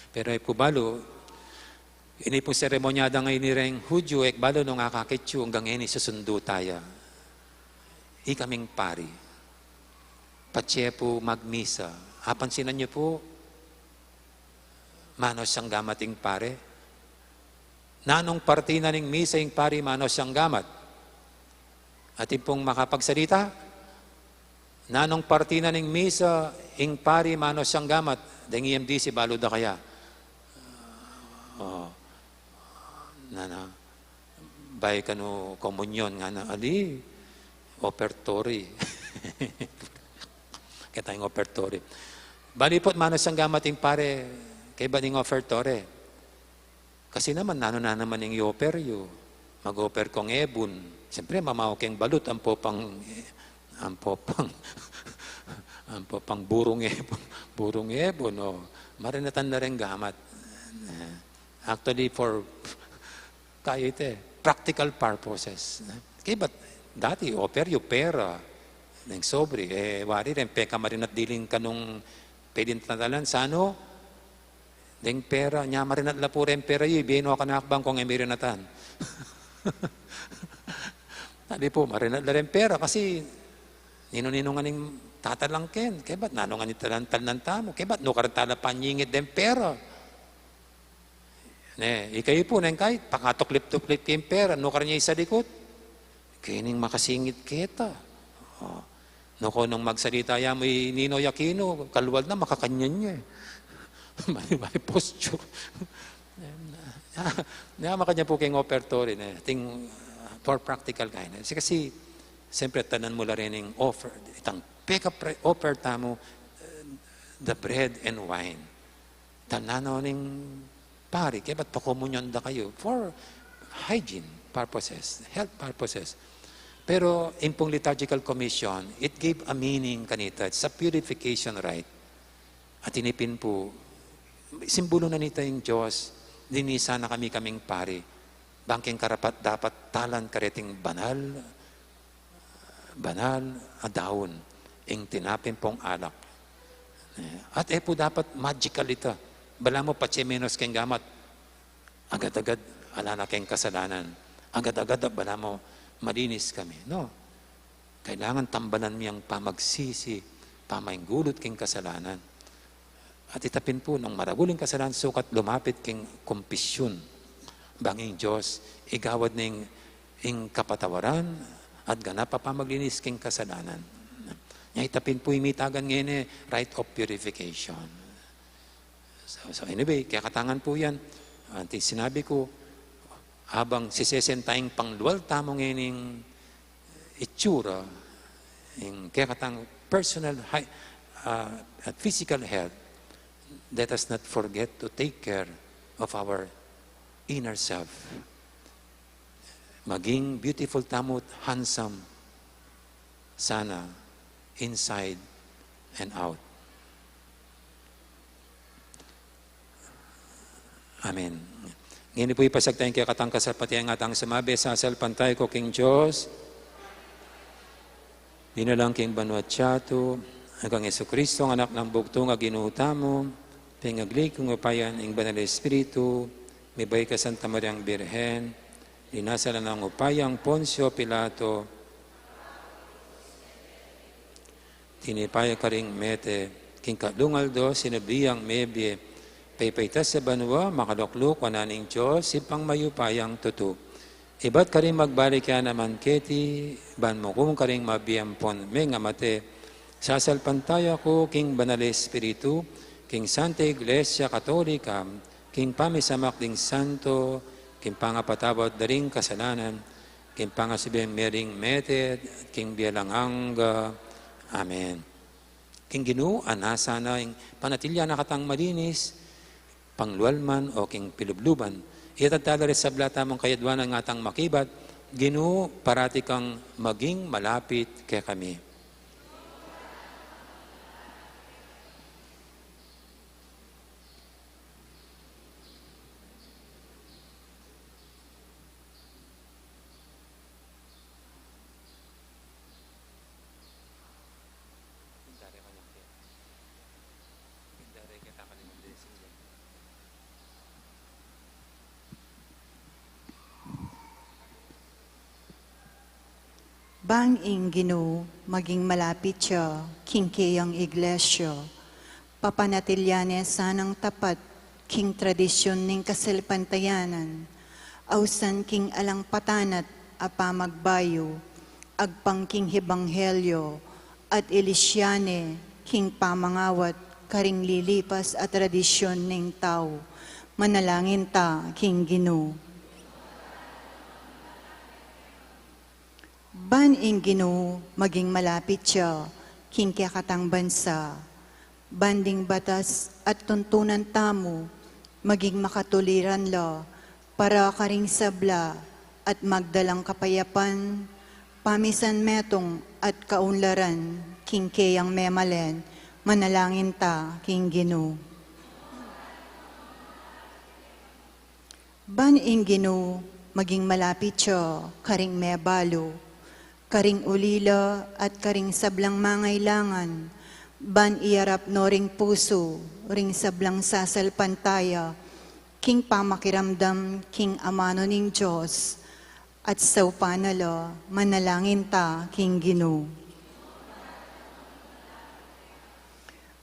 Pero e ku balu, ini pung seremonya da ngeni reng Hudyu, e ku balu nung akakit yu anggang ngeni susundu taya. Ikaming pari. Patse pu magmisa. Apansinan yu pu, manos yang gamat ing pari. Nanung parti na ning misa ing pari manos yang gamat? Atin pung makapagsalita? Nanung parti na ning misa ing pari manos yang gamat? Deng E M D C, balu da kaya? O, nanu, bayu kanu komunyon ngana, ali, ofertory. Keta ing ofertory. Bale pu, manos yang gamat ing pari kaybat ning ofertory. Kasi naman, nanu na naman ing i-offer yu? Mag-offer kung ebun. Siyempre, mamaw keng balut, ampo pang, ampo pang, ampo pang burung ebun, burung ebun, o. Marinatan na reng gamat. Eh, actually, for, kaya ita, practical purposes. Kaybat, dati, offer yu pera, neng sobre, e, wari reng pekamarinat diling kanung pwedeng tatalan, sanu, deng pera, nya marinat la pu reng pera yu, ibie no kanakbang kung e mirinatan. Dati pu, marinat la reng pera, kasi ninu-ninu ngan ing tatalang ken, kaybat nanu ngan ing talan-talan tamu, kaybat nukarin tala panyingit deng pera. Ne, ikayu pu, neng kaybat pakatuklip-tuklip keng pera, nukarin ya isalikut. Keni ing makasingit keta. O. Nukarin nung magsalita ya mu i Ninoy Aquino, kalual na, makakanyan ya, e. May, may posture. Ne, ne, makanyan pu keng ofertory, ne. Atin, uh, for practical kind. Kasi, kasi, siyempre, tanan mu la reng offer. Itang peka pre-, offer tamu, uh, the bread and wine. Tanan no ning pari, kaybat pakomunyon da kayu for hygiene purposes, health purposes. Pero ing pung liturgical commission, it gave a meaning kanita. It's a purification rite. At ini pin pu, simbulu na nita ing Dios, linisan na kami kaming pari. Bang keng karapat-dapat talan kareting banal, banal a daun, ing tinapin pung alak. Eh, at e pu dapat magical ita. Balamu patse minos keng gamat, agad-agad ala na keng kasalanan. Agad-agad balamu malinis kami. No. Kailangan tambalan mi ing pamagsisi, pamainggulut keng kasalanan. At ita pin pu, nung maragul ing kasalanan, sukat lumapit keng kumpisyun. Bang ing Dios, igawad na ing, ing kapatawaran, at ganap a pamaglinis keng kasalanan. Nya ita pin pu ing mitagan ngeni, rite of purification. So, so anyway, kekatangan pu yan. Anti sinabi ku, abang sisesen tayang panglual tamu ngening itsura, ing kekatang personal hy-, uh, at physical health, let us not forget to take care of our inner self. Maging beautiful tamu, handsome sana, inside and out. Amen. Ngeni pu, ipasiag taya ing kekatang kasalpantayanan, ngatang sumabi, sasalpantaya ku king Dios, dinalang king banua't yatu, at kang Jesucristo, anak nang bugtung a Ginu tamu, pengagli king upaya ning Banal Espiritu, mibay kang Santa Mariang Birhen, linasa la ning upaya nang Poncio Pilato, tinipa ya karing mete, king katlung aldo sinubli yang mebie, paypaitas ya banua, makalukluk wanan ning Dios, Ibpang mayupayang tutu. Ibat karin magbalik ya naman keti, ban mukum karing mabie ampon mengamate. Sasalpantaya ku king Banal Espiritu, king Santa Iglesia Katolika, king pamisamak ding santo, king pangapatawad da ring kasalanan, king pangasubli mering mete, king bie alang angga. Amen. King Ginu, anasa na ing panatilian na katang malinis, panglualman o king pilubluban. Iyatad tala ring sabla tamung kayadwanan, ngatang makibat, Ginu, parati kang maging malapit kekami. Ban ing Ginu maging malapit ya king keyang iglesia, papanatilian ne sanang tapat king tradisyun ning kasalpantayanan, ausan king alang patanat a pamagbayu, agpang king ebanghelyo, at ilisya ne king pamangawat karing lilipas a tradisyun ning tau. Manalangin ta king Ginu. Ban ing Ginu maging malapit ya king kekatang bansa, ban ding batas at tuntunan tamu maging makatuliran la para karing sabla at magdalang kapayapan, pamisan metung at kaunlaran king keyang memalen. Manalangin ta king Ginu. Ban ing Ginu maging malapit ya karing mebalu, karing ulila at karing sablang mangailangan, ban iyarap no ring pusu ring sablang sasalpantaya king pamakiramdam king amanu ning Dios, at saupan na la. Manalangin ta king Ginu.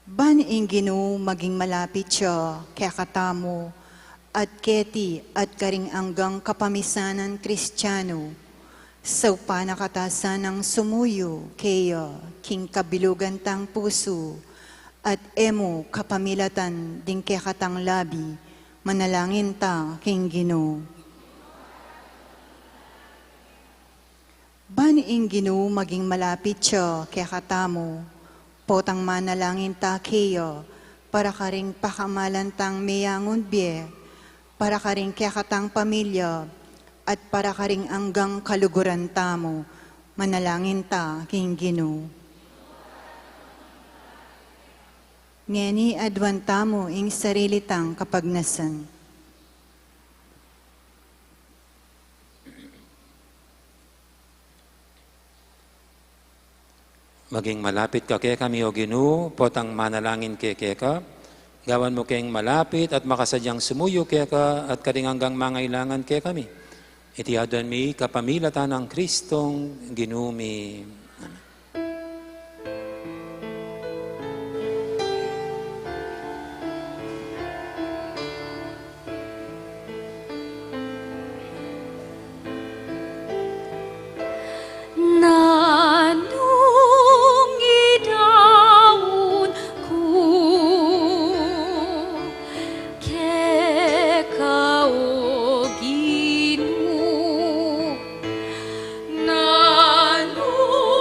Ban ing Ginu maging malapit ya kekatamu, at keti at karing anggang kapamisanan Kristianu, saupan na kata sanang sumuyu keya king kabilugan tang pusu, at e mu kapamilatan ding kekatang labi. Manalangin ta king Ginu. Ban ing Ginu maging malapit ya kekatamu, potang manalangin ta keya para karing pakamalan tang meyangun bie, para karing kekatang pamilya, at para karing anggang kaluguran tamu. Manalangin ta king Ginu. Ngeni aduan tamu ing sarili tang kapagnasan. Maging malapit ka kekami, O Ginu, potang manalangin kami keka. Gawan mu keng malapit at makasadyang sumuyu keka at karing anggang mangailangan kekami. Iti aduan mi kapamilatan nang Kristong Ginu mi. Amen. Nanung idaun ku keka, O Ginu, nanung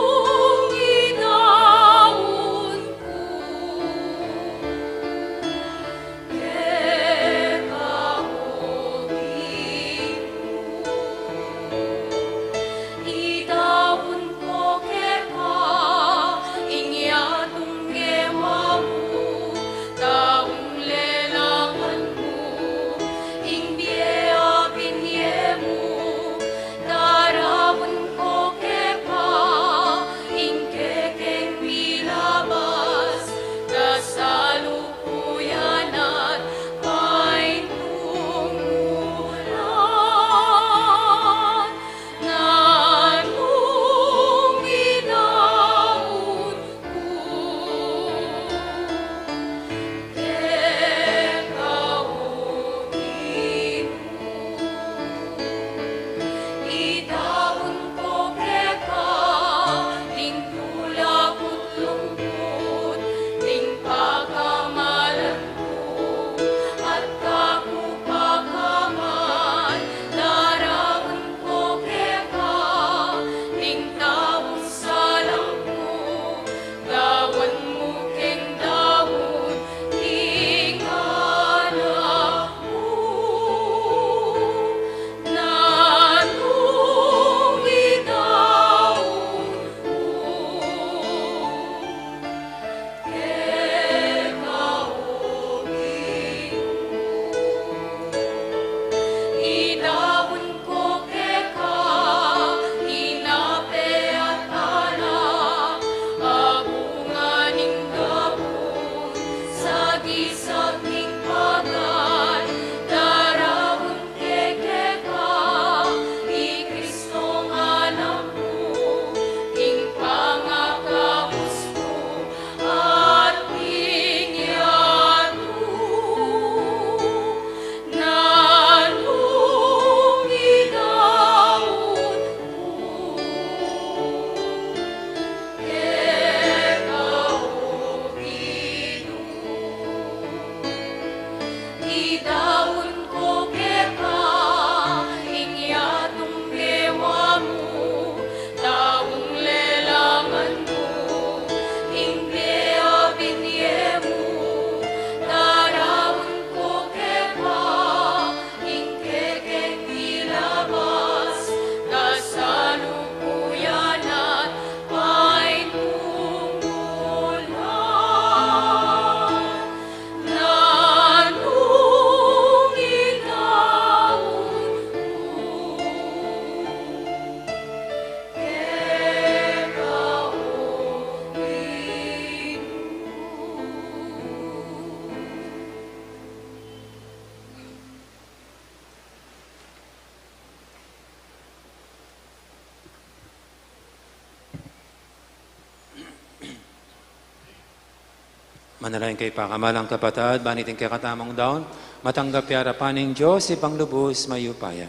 Manalangin kayu pakamalan kung kapatad, ban iting kekatamung daun matanggap ya arapan ning Dios Ibpang lubus mayupaya.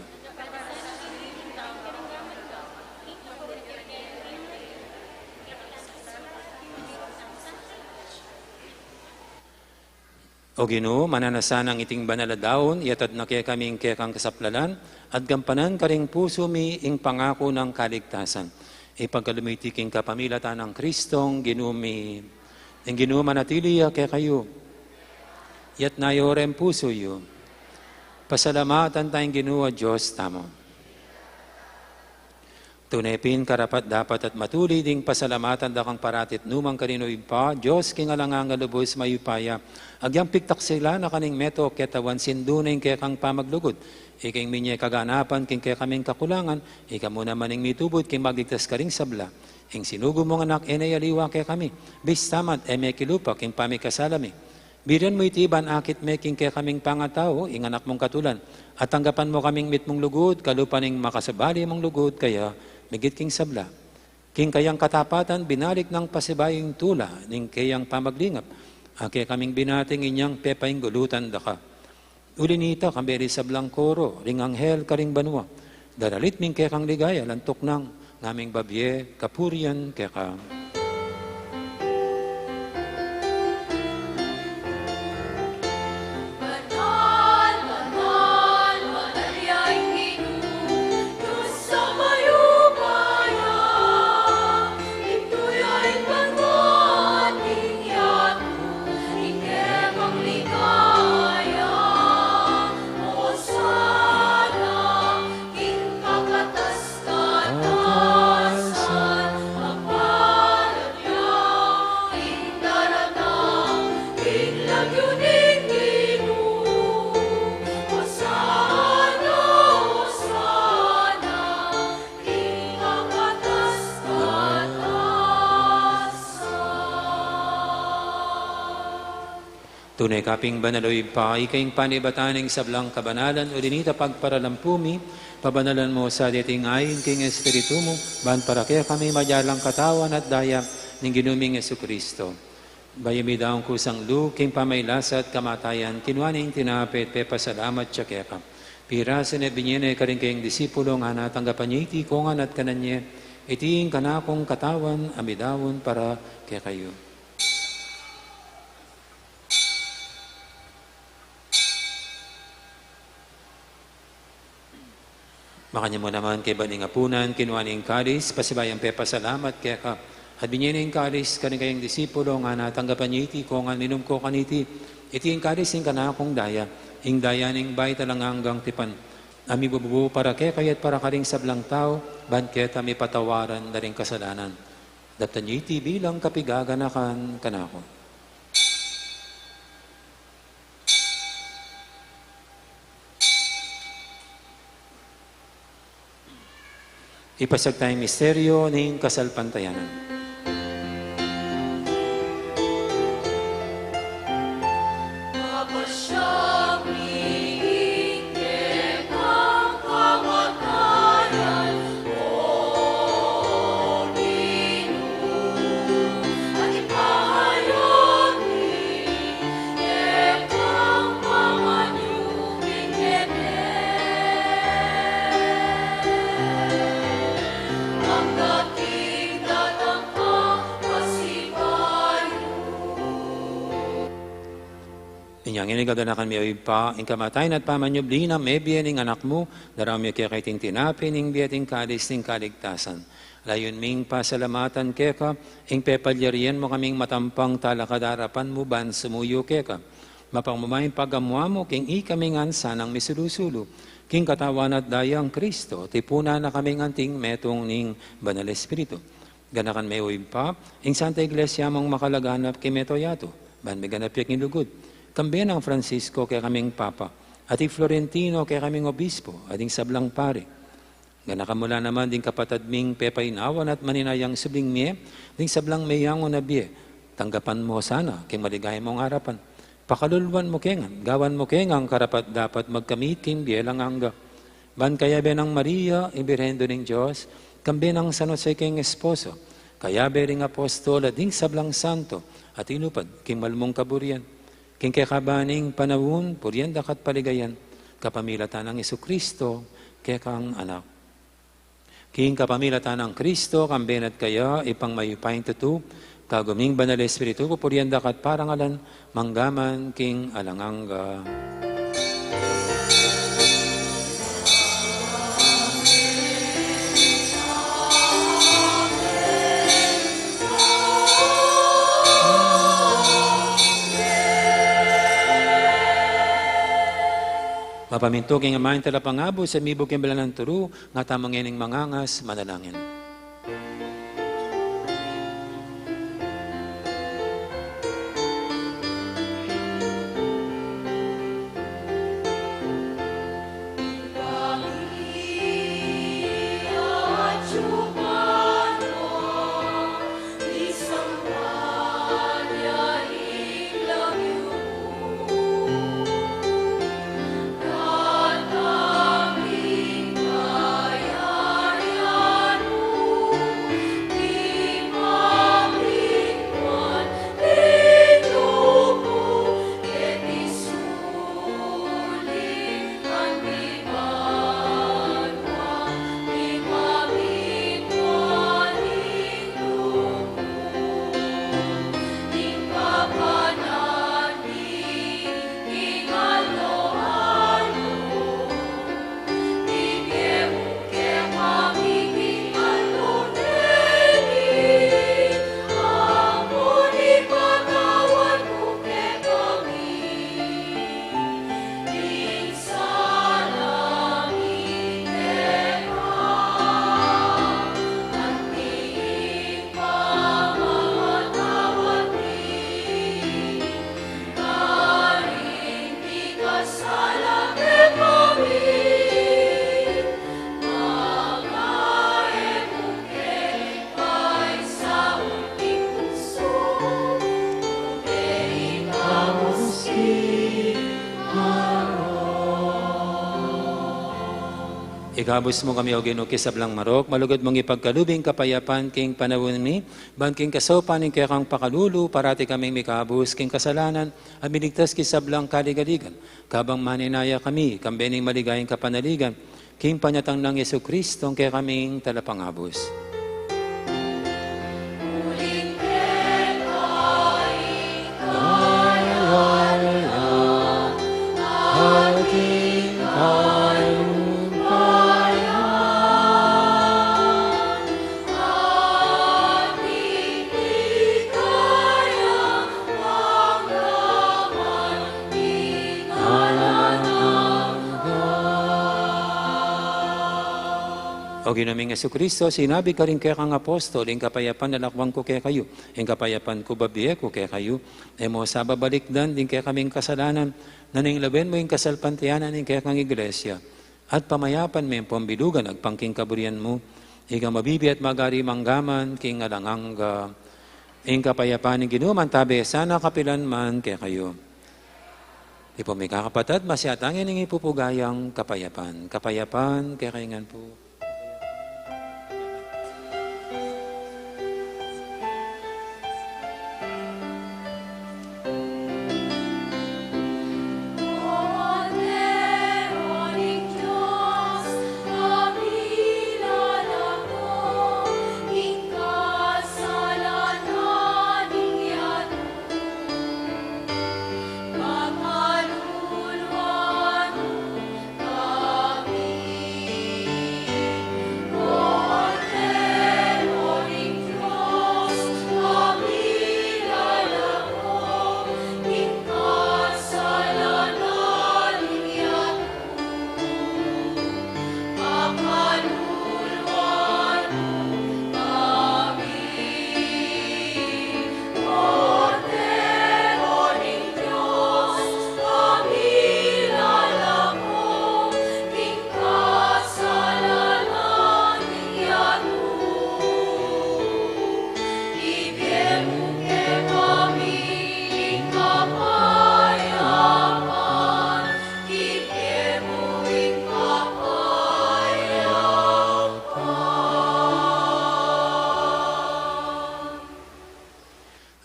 O Ginu, mananu na sanang iting banal a daun, iatad na kekami ing kekang kasaplalan, at gampanan karing pusu mi ing pangaku nang kaligtasan. Ipagkalub mi iti king kapamilatan nang Kristong Ginu mi. Ing Ginu manatili ya kekayu. Iyatas yu reng pusu yu. Pasalamatan taya ing Ginu a Dios tamu. Tune pin karapat-dapat at matulid ing pasalamatan da kang parati at nu man karin, O Ibpa, Dios king alang angga, lubus mayupaya. Agyang pigtaksilan na ka ning metung a katawan, sindu na ing kekang pamaglugud. Ika ing minye kaganapan king kekaming kakulangan, ika mu naman ing mitubud king magligtas karing sabla. Ing sinugo mung Anak, e na ya aliwa kekami, bista man e mekilupa king pamikasala mi. Birian mu iti ban akit me king kekaming pangatau ing Anak mung katulan, at tanggapan mu kaming mitmung lugud, kalupa ning makasabali mung lugud kaya, migit king sabla. King kayang katapatan, binalik nang pasibayu ing tula ning keyang pamaglingap, a kekaming binati ing inyang pepainggulutan da ka. Uli na nita, kambe ring sablang koro ring anghel karing banua, daralit mi ing kekang ligaya, lantuk nang ngaming babie kapurian keka. Banal, banal, banal ya ing Ginu, Dios a mayupaya. Ing tuya ing banua, ing yatu, ing kekang ligaya. Hosana king kakatas-katasan, mapalad ya ing daratang king lagyu ning Ginu. Hosana, Hosana, king kakatas-katasan. Tune ka pin banal, O Ibpa, ika ing panibatan ning sablang kabanalan, uli na nita pagparalampu mi, pabanalan mu sa deting ain king Espiritu mu, ban para kekami maging katawan at daya ning Ginu ming Jesucristo. Bayu midaun kusang lub king pamagkasakit at kamatayan, kinua ne ing tinape, pepasalamat ya keka. Pirasu ne, binie ne karing kayang disipulo, ngana, tanggapan ye iti kongan at kanan ye, iti ing kanakung katawan a midaun para kekayu. Makanyan mu naman kaybat ning apunan, kinua ne ing kalis, pasibayu yang pepasalamat keka, at binie ne ing kalis karing kayang disipulo, ngana, tanggapan ye iti kongan, minum kayu kaniti, iti ing kalis ning kanakung daya, ing daya ning bayu at alang anggang tipan, a mibubu para kekayu at para karing sablang tau, ban keta mipatawaran da ring kasalanan. Daptan ye iti bilang kapaganakan kanaku. Ipasiag taya ing misteryu ning kasalpantayanan. Papasiag mi ing kekang kamatayan, O Ginu, at ipahayag mi ing kekang pamanyubling mebie, anggang datang kang pasibayu. Inya ngeni gaganakan mi, O Ibpa, ing kamatayan at pamanyubli nang mebie ning Anak mu, daraun mi keka iting tinape ning bie at ing kalis ning kaligtasan. Layun ming pasalamatan keka ing pepalyarian mu kaming matampang talakad king arapan mu ban sumuyu keka. Mapagmamay ing pagamu-amu king ikami ngan sanang misulu-sulu king katawan at dayang Kristo, tipunan na kaming anting metung ning Banal Espiritu. Ganakan me, O Ibpa, ing Santa Iglesia mung makalaganap king meto yatu, ban miganap ya king lugud, kambe nang Francisco kekaming Papa, at i Florentino kekaming Obispo, at ding sablang pari. Ganakan mu la naman ding kapatad ming pepaynawan at maninayang subling mie, ding sablang meyangu na bie, tanggapan mu sana king maligaya mung arapan. Pakaluluan mu kami ngan, gawan mu kaming karapat-dapat magkamit king bie alang angga. Ban kayabe nang Maria, ing Birhen Indu ning Dios, kambe nang San Jose kayang esposo, kayabe ring apostol at ding sablang santo a tinupad king malmung kaburian. King kekaban ning panaun, purian da ka at paligayan, kapamilatan nang Jesucristo, kekang Anak. King kapamilatan nang Kristo, kambe na at kaya, Ibpang mayupayang tutu, kagum ning Banal Espiritu, pupurian da ka at parangalan, mangga man king alang angga. Mapamintu king Ama ing Talapangabus, at mibug king banal nang turu, ngatamu ngening mangangas, manalangin. Ikabus mu kami, O Ginu, king sablang marok, malugud mung ipagkalub ing kapayapan king panaun mi, ban king kasaupan ning kekang pakalulu, parati kaming mikabus king kasalanan, at miligtas king sablang kaligaligan, kabang maninaya kami, kambe ning maligayang kapanaligan, king panyatang nang Jesucristo, ing kekaming Talapangabus. O Ginu ming Jesucristo, sinabi karing kekang apostol, ing kapayapan lalakwan ku kekayu, ing kapayapan ku bibie ku kekayu, e mu sa babalikdan ding kekaming kasalanan, nune lawen mu ing kasalpantayanan ning kekang Iglesia, at pamayapan me ing pambilugan agpang king kaburian mu, ika a mabibie at magari mangga man king alang angga. Ing kapayapan ning Ginu mantabe sana kapilan man kekayu. Ipun mi kakapatad, masyatang ini ing ipupuga yang kapayapan. Kapayapan kekayu ngan pu.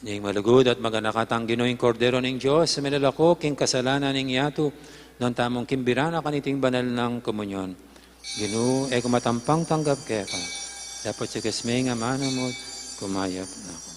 Ning malugud at maganakatang Ginu, ing Kordero ning Dios, a milalako king kasalanan ning yatu, nuan tamung kimbira na kaniting banal nang komunyon. Ginu, e ku matampang tanggap keka, dapot sikas me ing amanu mu, kumayap na ku.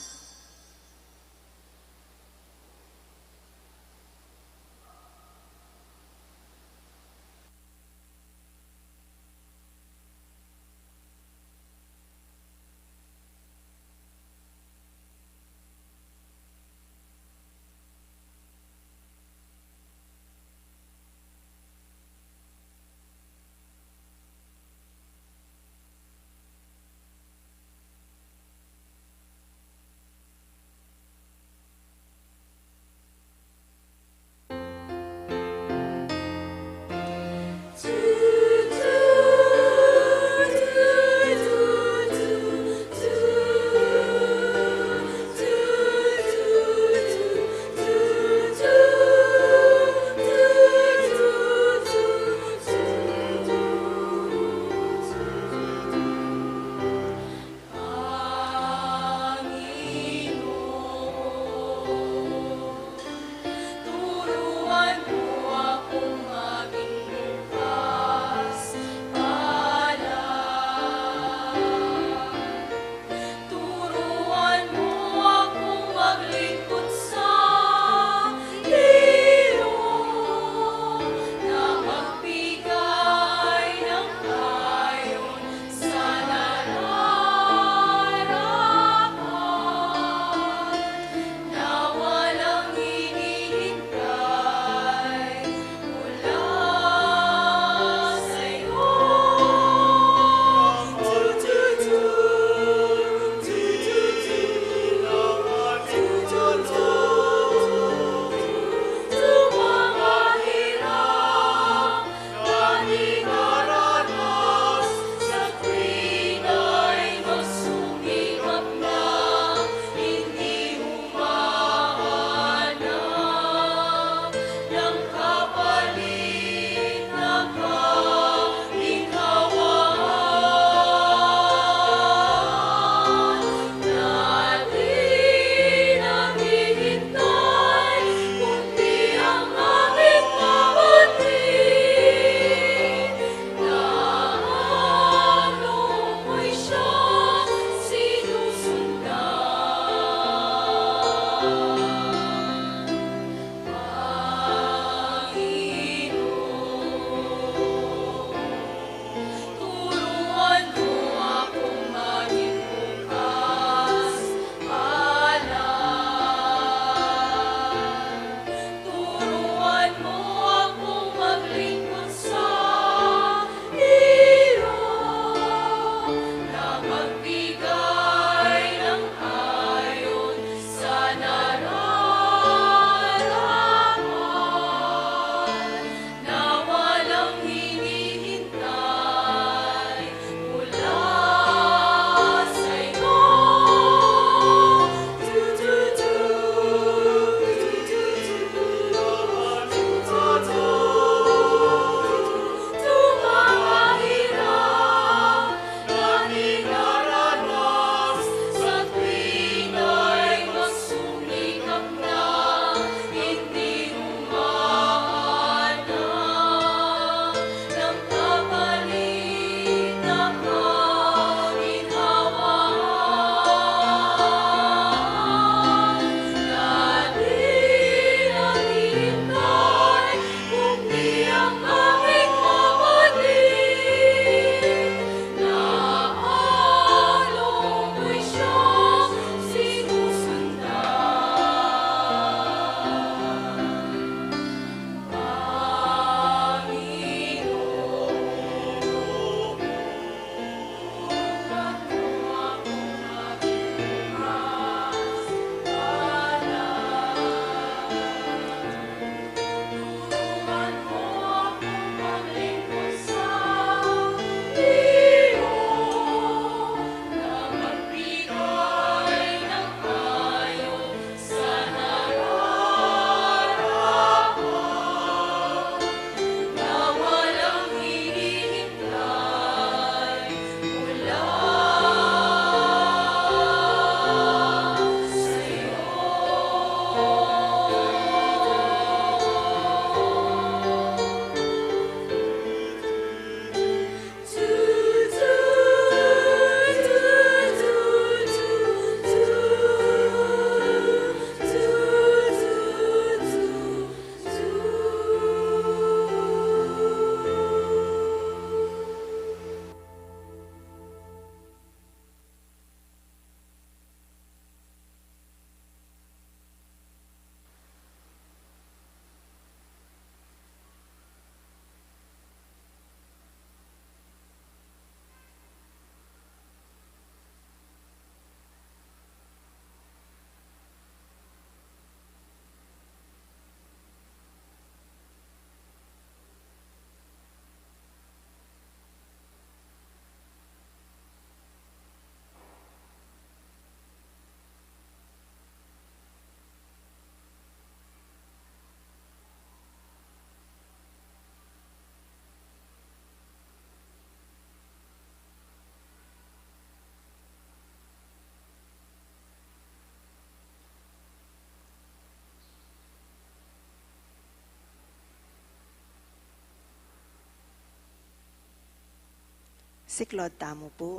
Siklaud tamu pu.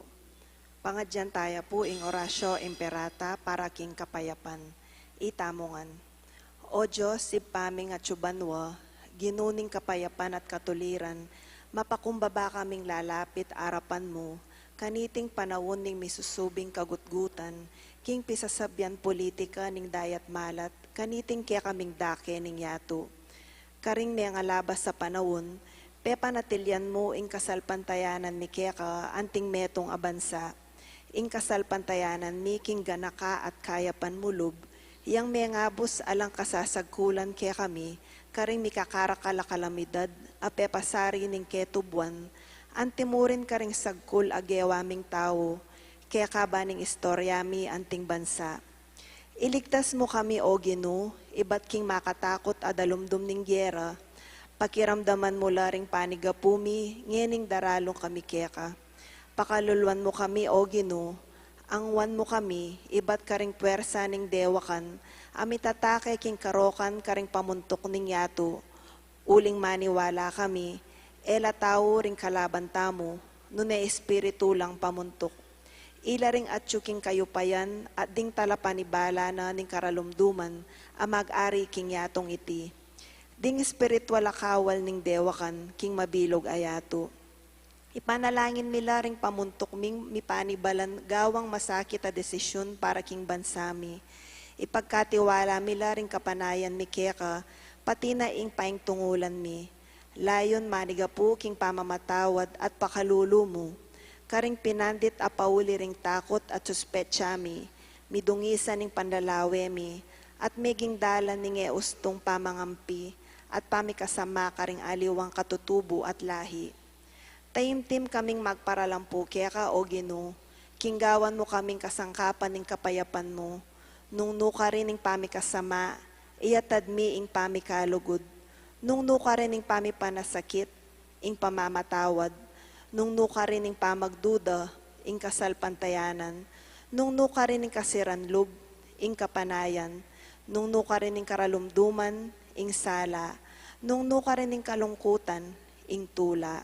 Pangadyan taya pu ing Oratio Imperata para king kapayapan. Itamu ngan. O Dios, Ibpa ming atsu banua, Ginu ning kapayapan at katuliran, mapakumbaba kaming lalapit arapan mu, kaniting panaun ning misusubing kagutgutan, king pisasabyan politika ning dayat malat, kaniting kekaming dake ning yatu. Karing mengalabas a panaun, pepanatilian mu ing kasalpantayanan mi keka anting metung a bansa. Ing kasalpantayanan mi king ganaka at kayapan mu lub, yang mengabus alang kasasagkulan kekami, karing mikakarakal a kalamidad a pepasari ning ketubuan, antimurin karing sagkul a gewa ming tau, keka ba ning istorya mi anting bansa. Iligtas mu kami, O Ginu, ibat king makatakut a dalumdum ning gera. Pakiramdaman mu la ring panigapu mi, ngening daralung kami keka. Pakaluluan mu kami, O Ginu, angwan mu kami, ibat karing puersa ning dewakan, a mitatake king karokan karing pamuntuk ning yatu. Uling maniwala kami, e la tau ring kalaban tamu, nune espiritu lang pamuntuk. Ila ring atyu king kayupayan at ding talapanibala na ning karalumduman a mag-ari king yatung iti. Ding espiritual a kawal ning dewakan king mabilug a yatu. Ipanalangin mi la ring pamuntuk ming mipanibalan gawang masakit a desisyun para king bansa mi. Ipagkatiwala mi la ring kapanayan mi keka, pati na ing paingtungulan mi. Layun manigapu king pamamatawad at pakalulu mu. Karing pinandit a pauli ring takut at suspetsa mi, midungisan ing panlalawe mi, at meging dalan ning e ustung pamangampi at pamikasama karing aliwang katutubu at lahi. Taimtim kaming magparalampu keka, O Ginu, king gawan mu kaming kasangkapan ning kapayapan mu. Nung nukarin ing pamikasama, iyatad mi ing pamikalugud. Nung nukarin ing pamipanasakit, ing pamamatawad. Nung nukarin ing pamagduda, ing kasalpantayanan. Nung nukarin ing kasiranlub, ing kapanayan. Nung nukarin ing karalumduman, ing sala. Nung nukarin ing kalungkutan, ing tula.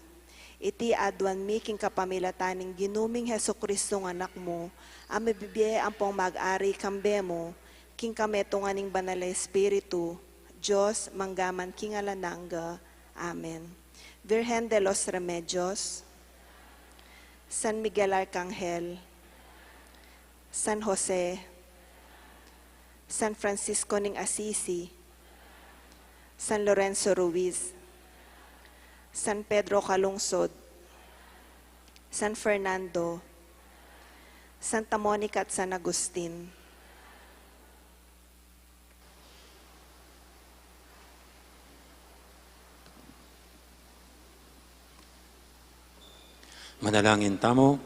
Iti aduan mi king kapamilatan ning Ginu ming Jesucristo nga Anak mu, a mibibie ampong mag-ari kambe mu, king kametungan ning Banal a Espiritu, Dios, mangga man king alang angga. Amen. Virgen de los Remedios, San Miguel Arcangel, San Jose, San Francisco ning Assisi, San Lorenzo Ruiz, San Pedro Calungsod, San Fernando, Santa Monica at San Agustin. Manalangin tamu.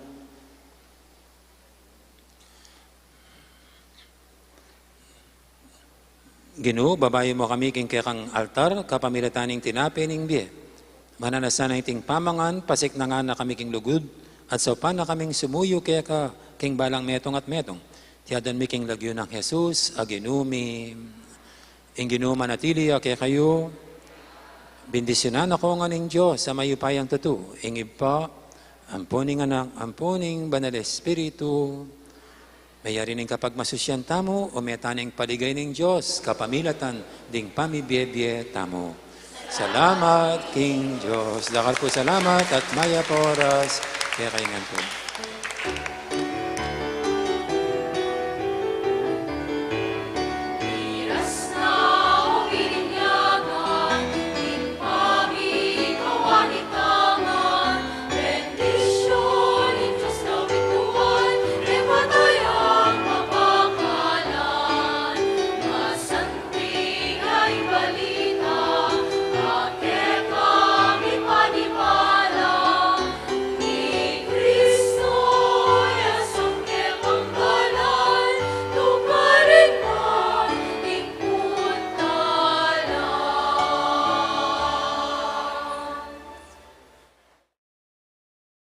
Ginu, babayu mu kami king kekang altar, kapamilatan ning tinape ning bie. Mananu na sana iting pamangan, pasiknangan na kami king lugud, at saupan na kaming sumuyu keka king balang metung at metung. Iti aduan mi king lagyu nang Jesus a Ginu mi. Ing Ginu manatili ya kekayu. Bendisyunan na kayu ngan ning Dios a mayupayang tutu, ing Ibpa, ampo ning Anak, ampo ning Banal Espiritu. Mayari ning kapagmasusyan tamu, ume tana ing paligaya ning Dios kapamilatan ding pamibie-bie tamu. Salamat king Dios. Dakal pung salamat at mayap a oras kekayu ngan pu.